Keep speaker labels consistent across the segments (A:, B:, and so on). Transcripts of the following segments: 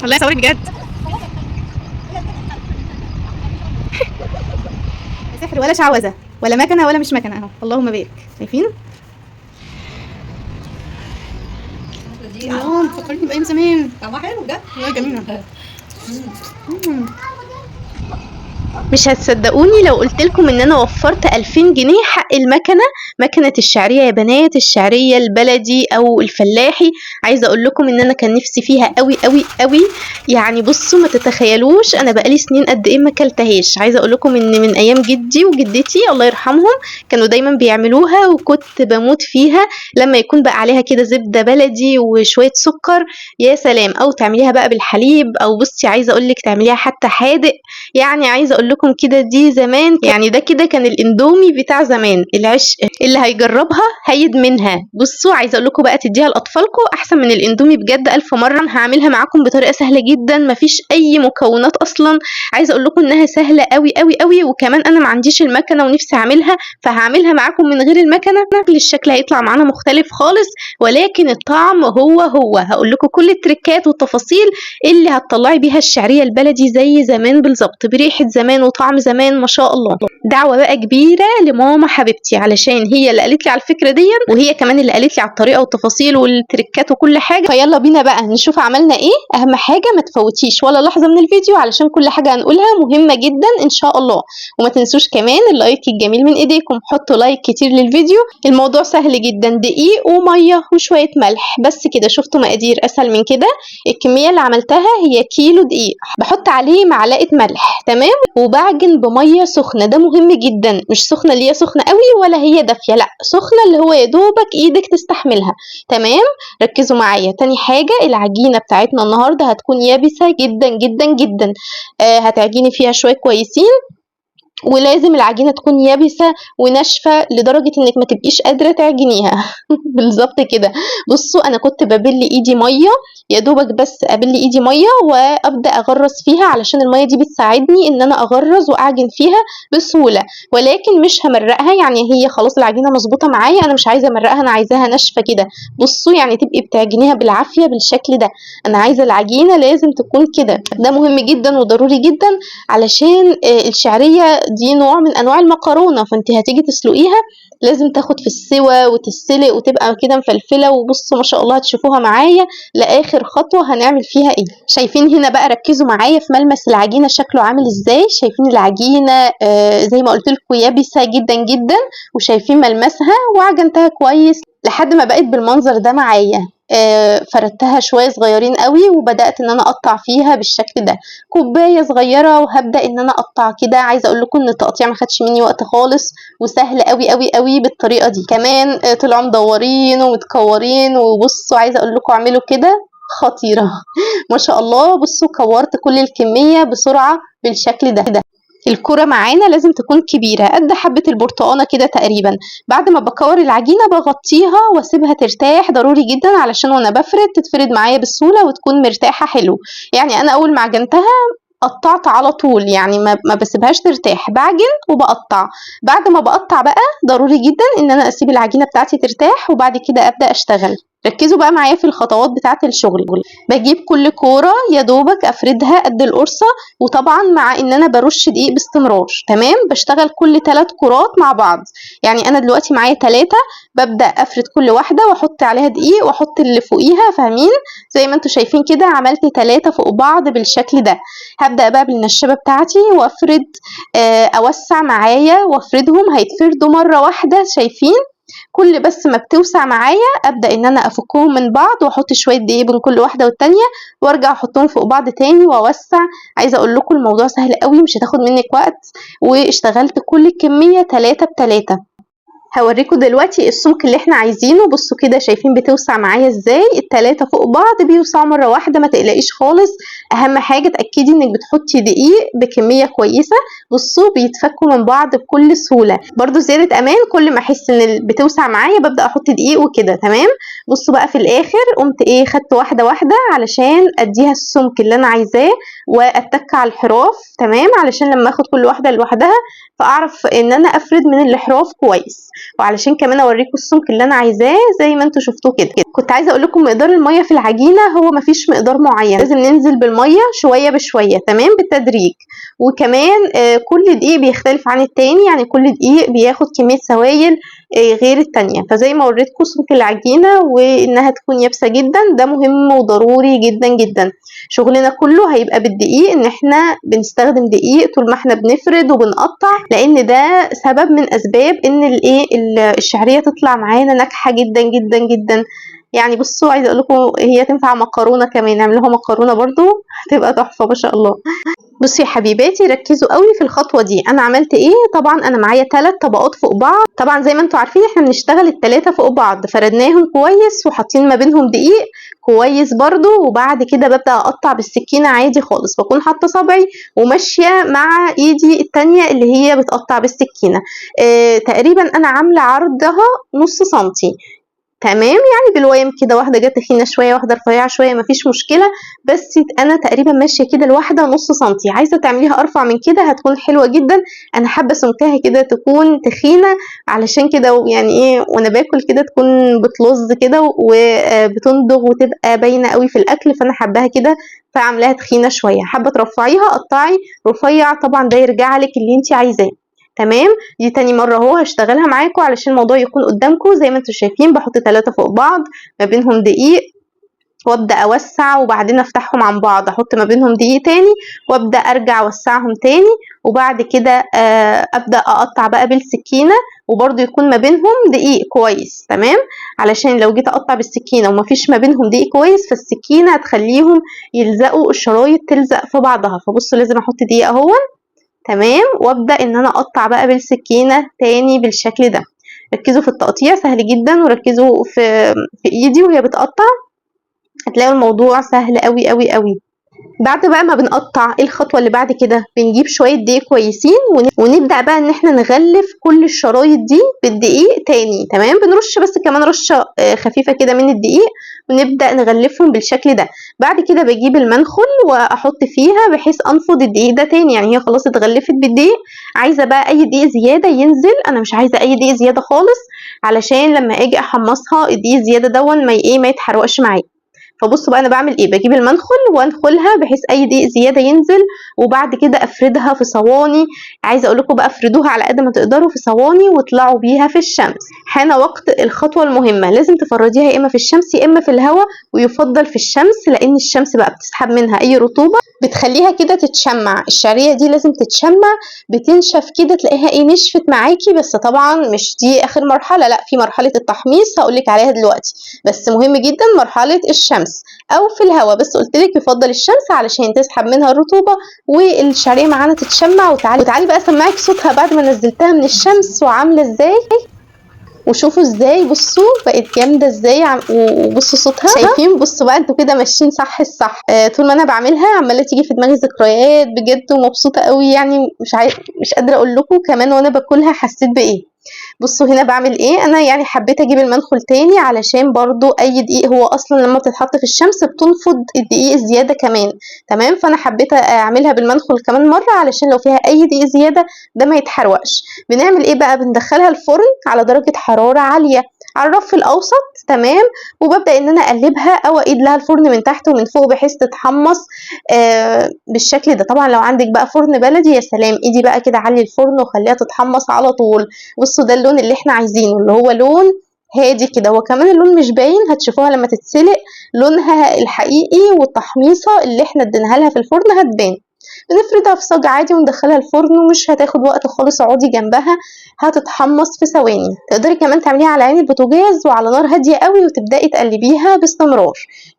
A: الله يصورك بجد. سحر ولا شعوذه ولا مكنه ولا مش مكنه اهو، اللهم بارك. شايفين؟ الله، فكرتني بايام زمان.
B: طعمها حلو بجد
A: والله جميلة.
C: مش هتصدقوني لو قلت لكم ان انا وفرت 2000 جنيه حق المكنه، مكنه الشعرية يا بنات، الشعرية البلدي او الفلاحي. عايزه اقول لكم ان انا كان نفسي فيها قوي قوي قوي، يعني بصوا ما تتخيلوش انا بقالي سنين قد ايه ما اكلتهاش. عايزه اقول لكم ان من ايام جدي وجدتي الله يرحمهم كانوا دايما بيعملوها، وكنت بموت فيها لما يكون بقى عليها كده زبدة بلدي وشوية سكر، يا سلام. او تعمليها بقى بالحليب، او بصي عايزه اقول لك تعمليها حتى حادق. يعني عايزه اقول لكم كده دي زمان، يعني ده كده كان الاندومي بتاع زمان، العشق اللي هيجربها هيدمنها. بصوا عايزه اقول لكم بقى تديها لاطفالكم احسن من الاندومي بجد 1000 مرة. هعملها معاكم بطريقة سهلة جدا، مفيش اي مكونات اصلا. عايزه اقول لكم انها سهلة قوي قوي قوي، وكمان انا ما عنديش المكنه ونفسي اعملها، فهعملها معاكم من غير المكنه. الشكل هيطلع معانا مختلف خالص، ولكن الطعم هو هو. هقول لكم كل التريكات والتفاصيل اللي هتطلعي بيها الشعرية البلدي زي زمان بالظبط، بريحه زمان وطعم زمان ما شاء الله. دعوه بقى كبيرة لماما حبيبتي، علشان هي اللي قالت لي على الفكرة دي، وهي كمان اللي قالت لي على الطريقة والتفاصيل والتريكات وكل حاجة. فيلا بينا بقى نشوف عملنا ايه. اهم حاجة ما تفوتيش ولا لحظة من الفيديو، علشان كل حاجة هنقولها مهمة جدا ان شاء الله. وما تنسوش كمان ال like الجميل من ايديكم، حطوا like كتير للفيديو. الموضوع سهل جدا، دقيق ومية وشوية ملح بس كده. شفتوا مقادير اسهل من كده؟ الكمية اللي عملتها هي كيلو دقيق، بحط عليه معلقه ملح، تمام، وبعجن بميه سخنة. ده مهم جدا، مش سخنة اللي هي سخنة قوي ولا هي دافيه، لا سخنة اللي هو يا دوبك ايدك تستحملها، تمام. ركزوا معايا. تاني حاجة، العجينة بتاعتنا النهارده هتكون يابسة جدا جدا جدا، هتعجني فيها شوية كويسين، ولازم العجينة تكون يابسة وناشفه لدرجة انك ما تبقيش قادرة تعجنيها بالظبط كده. بصوا انا كنت ببل ايدي مية، يا دوبك بس ابل ايدي مية وابدا اغرز فيها، علشان المية دي بتساعدني ان انا اغرز واعجن فيها بسهولة، ولكن مش همرقها. يعني هي خلاص العجينة مظبوطة معايا، انا مش عايزه امرقها، انا عايزاها ناشفة كده. بصوا يعني تبقي بتعجنيها بالعافية بالشكل ده، انا عايزه العجينة لازم تكون كده. ده مهم جدا وضروري جدا، علشان الشعرية دي نوع من انواع المكرونه، فانت هتيجي تسلقيها لازم تاخد في السوى وتتسلق وتبقى كده مفلفله. وبصوا ما شاء الله هتشوفوها معايا لاخر خطوة هنعمل فيها ايه. شايفين هنا بقى، ركزوا معايا في ملمس العجينة شكله عامل ازاي. شايفين العجينة زي ما قلت لكم يابسة جدا جدا، وشايفين ملمسها، وعجنتها كويس لحد ما بقت بالمنظر ده معايا. فردتها شوية صغيرين قوي، وبدات ان انا اقطع فيها بالشكل ده، كوباية صغيرة، وهبدا ان انا اقطع كده. عايزه اقول لكم ان التقطيع ما خدش مني وقت خالص، وسهل قوي قوي قوي بالطريقة دي. كمان طلعوا مدورين ومتكورين، وبصوا عايزه اقول لكم اعملوا كده خطيرة ما شاء الله. بصوا كورت كل الكمية بسرعة بالشكل ده. الكرة معانا لازم تكون كبيرة قد حبة البرتقانة كده تقريبا. بعد ما بكور العجينة بغطيها واسيبها ترتاح، ضروري جدا علشان وانا بفرد تتفرد معايا بسهولة وتكون مرتاحة حلو. يعني انا اول ما عجنتها قطعت على طول، يعني ما بسيبهاش ترتاح، بعجن وبقطع. بعد ما بقطع بقى ضروري جدا ان انا اسيب العجينة بتاعتي ترتاح، وبعد كده ابدأ اشتغل. ركزوا بقى معايا في الخطوات بتاعة الشغل. بجيب كل كورة يا دوبك افردها قد القرصة، وطبعا مع ان انا برش دقيق باستمرار، تمام. بشتغل كل 3 كرات مع بعض، يعني انا دلوقتي معايا 3، ببدأ افرد كل واحدة واحط عليها دقيق واحط اللي فوقيها، فاهمين؟ زي ما انتوا شايفين كده عملت 3 فوق بعض بالشكل ده. هبدأ بقى بالنشابة بتاعتي وافرد، اوسع معايا وافردهم، هيتفردوا مرة واحدة، شايفين؟ كل بس ما بتوسع معايا ابدا ان انا افكهم من بعض واحط شوية دقيق بين كل واحدة والتانية، وارجع احطهم فوق بعض تاني واوسع. عايزه اقول لكم الموضوع سهل قوي، مش هتاخد منك وقت، واشتغلت كل الكمية 3 ب3. هوريكم دلوقتي السمك اللي احنا عايزينه. بصوا كده شايفين بتوسع معايا ازاي؟ ال3 فوق بعض بيوسعوا مرة واحدة، ما تقلقيش خالص. اهم حاجة تاكدي انك بتحطي دقيق بكمية كويسة. بصوا بيتفكوا من بعض بكل سهولة. برضو زيادة امان، كل ما احس ان بتوسع معايا ببدا احط دقيق وكده، تمام. بصوا بقى في الاخر قمت ايه، خدت واحدة واحدة علشان اديها السمك اللي انا عايزاه، واتك على الحراف، تمام، علشان لما اخد كل واحدة لوحدها فاعرف ان انا افرد من الحراف كويس. وعلشان كمان اوريكم السمك اللي انا عايزاه زي ما انتم شفتوه كده. كنت عايزه اقول لكم مقدار المية في العجينة هو مفيش مقدار معين، لازم ننزل بالمية شوية بشوية، تمام، بالتدريج. وكمان كل دقيق بيختلف عن التاني، يعني كل دقيق بياخد كمية سوائل غير التانية. فزي ما وريتكم سمك العجينة وانها تكون يابسة جدا، ده مهم وضروري جدا جدا. شغلنا كله هيبقى بالدقيق، ان احنا بنستخدم دقيق طول ما احنا بنفرد وبنقطع، لان ده سبب من اسباب ان الايه الشعرية تطلع معانا ناجحة جدا جدا جدا. يعني بصوا عايزه اقول لكم هي تنفع مكرونه كمان، اعملوها مكرونه برضو هتبقى تحفة ما شاء الله. بصوا يا حبيباتي ركزوا قوي في الخطوة دي. انا عملت ايه؟ طبعا انا معايا 3 طبقات فوق بعض، طبعا زي ما انتم عارفين احنا بنشتغل ال3 فوق بعض، فردناهم كويس وحاطين ما بينهم دقيق كويس برضو. وبعد كده ببدا اقطع بالسكينة عادي خالص، بكون حاطه صبعي وماشية مع ايدي التانية اللي هي بتقطع بالسكينة. تقريبا انا عامله عرضها نص سنتي، تمام، يعني بالويم كده، واحدة جت تخينة شوية واحدة رفيعة شوية مفيش مشكلة، بس انا تقريبا ماشية كده الواحدة نص سنتي. عايزه تعمليها ارفع من كده هتكون حلوة جدا، انا حابة سمكها كده تكون تخينة، علشان كده يعني ايه وانا باكل كده تكون بتلظ كده وبتندغ وتبقى باينة قوي في الاكل، فانا حباها كده فعاملاها تخينة شوية. حابة ترفعيها قطعي رفيع، طبعا ده يرجع لك اللي انت عايزاه، تمام. دي تاني مرة اهو هشتغلها معاكم علشان الموضوع يكون قدامكم. زي ما انتم شايفين بحط 3 فوق بعض ما بينهم دقيق، وابدا اوسع وبعدين افتحهم عن بعض، احط ما بينهم دقيق تاني وابدا ارجع اوسعهم تاني، وبعد كده ابدا اقطع بقى بالسكينة، وبرده يكون ما بينهم دقيق كويس، تمام، علشان لو جيت اقطع بالسكينة وما فيش ما بينهم دقيق كويس فالسكينه هتخليهم يلزقوا، الشرايط تلزق في بعضها. فبصوا لازم احط دقيق اهو، تمام، وابدا ان انا اقطع بقى بالسكينة تاني بالشكل ده. ركزوا في التقطيع سهل جدا، وركزوا في ايدي وهي بتقطع، هتلاقوا الموضوع سهل قوي قوي قوي. بعد بقى ما بنقطع، ايه الخطوة اللي بعد كده؟ بنجيب شوية دقيق كويسين ونبدا بقى ان احنا نغلف كل الشرايط دي بالدقيق تاني، تمام. بنرش بس كمان رشه خفيفة كده من الدقيق، ونبدا نغلفهم بالشكل ده. بعد كده بجيب المنخل واحط فيها بحيث انفض الدقيق ده تاني، يعني هي خلاص اتغلفت بالدقيق، عايزه بقى اي دقيق زيادة ينزل، انا مش عايزه اي دقيق زيادة خالص، علشان لما اجي احمصها الدقيق الزيادة دون ما يتحرقش معايا. فبصوا بقى انا بعمل ايه، بجيب المنخل وانخلها بحيث اي دقيق زيادة ينزل، وبعد كده افردها في صواني. عايزه اقول لكم بقى افردوها على قد ما تقدروا في صواني واطلعوا بيها في الشمس. حان وقت الخطوة المهمة، لازم تفرديها يا اما في الشمس يا اما في الهواء، ويفضل في الشمس لان الشمس بقى بتسحب منها اي رطوبة، بتخليها كده تتشمع. الشعرية دي لازم تتشمع، بتنشف كده تلاقيها ايه نشفت معاكي. بس طبعا مش دي اخر مرحلة، لا في مرحلة التحميص هقولك عليها دلوقتي، بس مهم جدا مرحلة الشمس او في الهواء. بس قلت لك يفضل الشمس علشان تسحب منها الرطوبة والشعريه معانا تتشمع. وتعالي بقى اسمعك صوتها بعد ما نزلتها من الشمس وعامله ازاي، وشوفوا ازاي، بصوا بقت جامدة ازاي، وبصوا صوتها، شايفين؟ بصوا بقى انتوا كده ماشيين صح الصح. طول ما انا بعملها عماله تيجي في دماغي ذكريات بجد، ومبسوطة قوي، يعني مش قادرة اقول لكم كمان وانا باكلها حسيت بايه. بصوا هنا بعمل ايه، انا يعني حبيت اجيب المنخل تاني علشان برضو اي دقيق، هو اصلا لما بتتحط في الشمس بتنفض الدقيق الزيادة كمان، تمام. فانا حبيت اعملها بالمنخل كمان مرة علشان لو فيها اي دقيق زيادة ده ما يتحرقش. بنعمل ايه بقى، بندخلها الفرن على درجه حرارة عالية على الرف الاوسط، تمام. وببدا ان انا اقلبها او اقيد لها الفرن من تحت ومن فوق بحيث تتحمص بالشكل ده. طبعا لو عندك بقى فرن بلدي يا سلام، ايدي بقى كده علي الفرن وخليها تتحمص على طول. بصوا ده اللون اللي احنا عايزينه، اللي هو لون هادي كده، وكمان اللون مش باين، هتشوفوها لما تتسلق لونها الحقيقي والتحميصه اللي احنا اديناها لها في الفرن هتبان. بنفردها في صاج عادي وندخلها الفرن، ومش هتاخد وقت خالص، اقعدي جنبها هتتحمص في ثواني. تقدري كمان تعمليها على عين البوتاجاز وعلى نار هادية قوي، وتبداي تقلبيها باستمرار،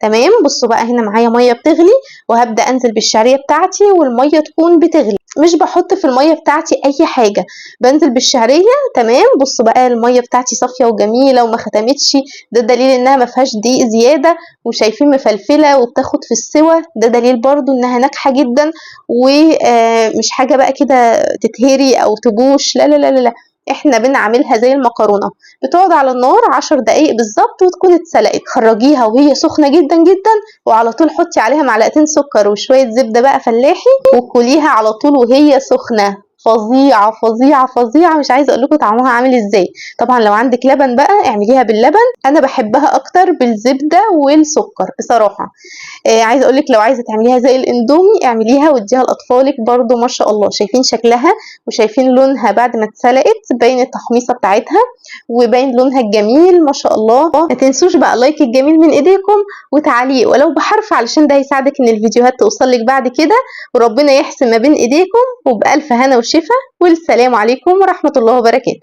C: تمام. بصوا بقى هنا معايا مية بتغلي، وهبدا انزل بالشعريه بتاعتي والمية تكون بتغلي، مش بحط في المية بتاعتي اي حاجة، بنزل بالشعريه، تمام. بصوا بقى المية بتاعتي صافية وجميلة وما ختمتش، ده دليل انها ما فيهاش دقيق زيادة، وشايفين مفلفله وبتاخد في السوى، ده دليل برضو انها ناجحة جدا، ومش حاجة بقى كده تتهري او تبوش، لا لا لا لا، احنا بنعملها زي المكرونه، بتقعد على النار 10 دقايق بالظبط وتكون اتسلقت. خرجيها وهي سخنة جدا جدا، وعلى طول حطي عليها معلقتين سكر وشوية زبدة بقى فلاحي، وكليها على طول وهي سخنة. فظيعة فظيعة فظيعة، مش عايزه اقول لكم طعمها عامل ازاي. طبعا لو عندك لبن بقى اعمليها باللبن، انا بحبها اكتر بالزبده والسكر بصراحة. عايزه اقول لك لو عايزه تعمليها زي الاندومي اعمليها واديها لاطفالك برضو ما شاء الله. شايفين شكلها وشايفين لونها بعد ما اتسلقت، باين التحميصه بتاعتها وباين لونها الجميل ما شاء الله. ما تنسوش بقى like الجميل من ايديكم وتعليق ولو بحرف، علشان ده هيساعدك ان الفيديوهات توصلك بعد كده. وربنا يحسن ما بين ايديكم، وبألف هنا وشفا، والسلام عليكم ورحمة الله وبركاته.